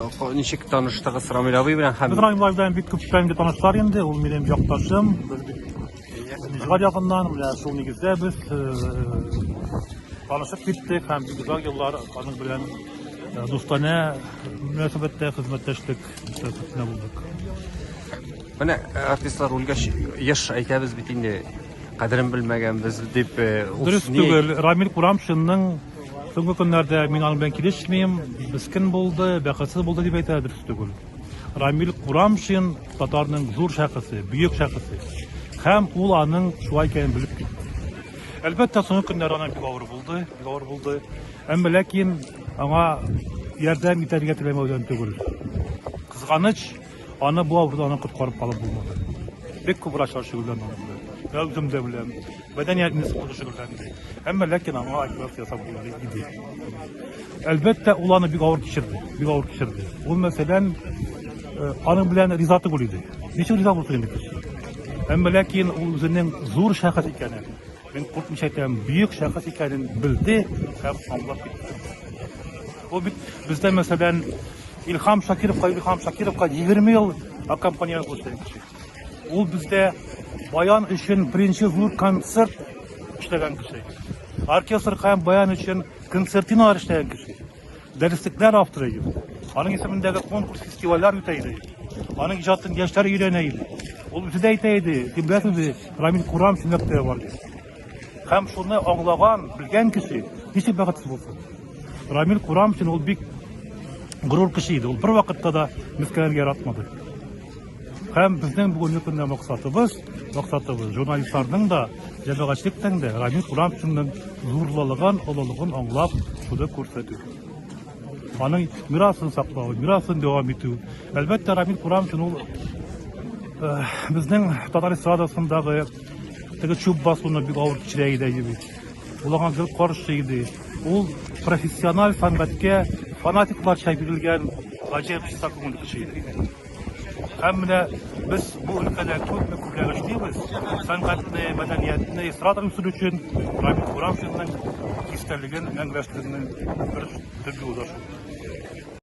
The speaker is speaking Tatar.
Ничек таныштыгыз Рамил абый белән һәм Без Рамил абый белән бик күптән инде танышлар инде, ул минем якташым, без бит Нижгар ягыннан, менә шул нигездә без танышып киттек һәм бик озак еллар аның белән дустанә мөнәсәбәттә хезмәттәшлек мөнәсәбәтендә булдык. Менә артистлар үлгәч, еш әйтәбез бит инде, кадерен белмәгәнбез дип. Дөрес түгел, Рамил Курамшинның Соңгы көннәрдә мин аның белән килешмим, мескен булды, бәхетсез булды дип әйтә, дөрес түгел. Рамил Курамшин татарның зур шәхесе, бөек шәхесе. Һәм ул аның шулай икәнен белеп китте. Әлбәттә, соңгы көннәр аның бик авыр булды, бик авыр булды. Әмма ләкин аңа ярдәм итәргә теләмәүдән түгел. Кызганыч, Аны бу авырудан аны коткарып калып булмады. Бик күп врачлар шөгыльләнде аның белән. Мин үзем дә беләм. Мәдәният институты шөгыльләнде. Әмма ләкин аңа операция ясап булмады иде. Әлбәттә, ул аны бик авыр кичерде. Бик авыр кичерде. Ул, мәсәлән, э, аның белән риза түгел иде. Ничек риза булсын инде кеше? Әмма ләкин ул үзенең зур шәхес икәнен, мин куркмыйча әйтәм, бөек шәхес икәнен белде һәм аңлап китте. Ул бит бездә, мәсәлән, Илһам Шакировка, Илһам Шакировка 20 ел аккомпаниатор булып эшләгән кеше. Ул бездә баян өчен беренче зур концерт эшләгән кеше. Оркестр һәм баян өчен концертиналар эшләгән кеше. Дәреслекләр авторы иде. Аның исемендәге конкурс, фестивальләр үтә иде. Аның иҗатын яшьләр өйрәнә иде. Ул үзе дә әйтә иде, син беләсеңме, Рамил Курамшин мәктәбе бар дип. Һәм шуны аңлаган, белгән кеше ничек бәхетсез булсын? Рамил Курамшин ул бик горур кеше иде. Ул бер вакытта да мескенләргә яратмады. Һәм безнең бүгенге көндә максатыбыз, максатыбыз журналистларның да, җәмәгатьчелектән дә Рамил Курамшинның зурлылыгын, олылыгын аңлап, шуны күрсәтү. Аның мирасын саклау, мирасын дәвам итү. Әлбәттә, Рамил Курамшин ул э, безнең татар эстрадасындагы теге чүп басуны бик авыр кичерә иде бит. Ул аңа гел каршы иде. Ул профессиональ сәнгатькә фанатикларча бирелгән гаҗәеп чиста күңелле кеше иде. Һәм менә без бу өлкәдә күпме күбрәк эшлибез, сәнгатьне, мәдәниятне, эстраданы үстерү өчен Рамил Курамшинның истәлеген мәңгеләштерүнең бер төп юлы да шул.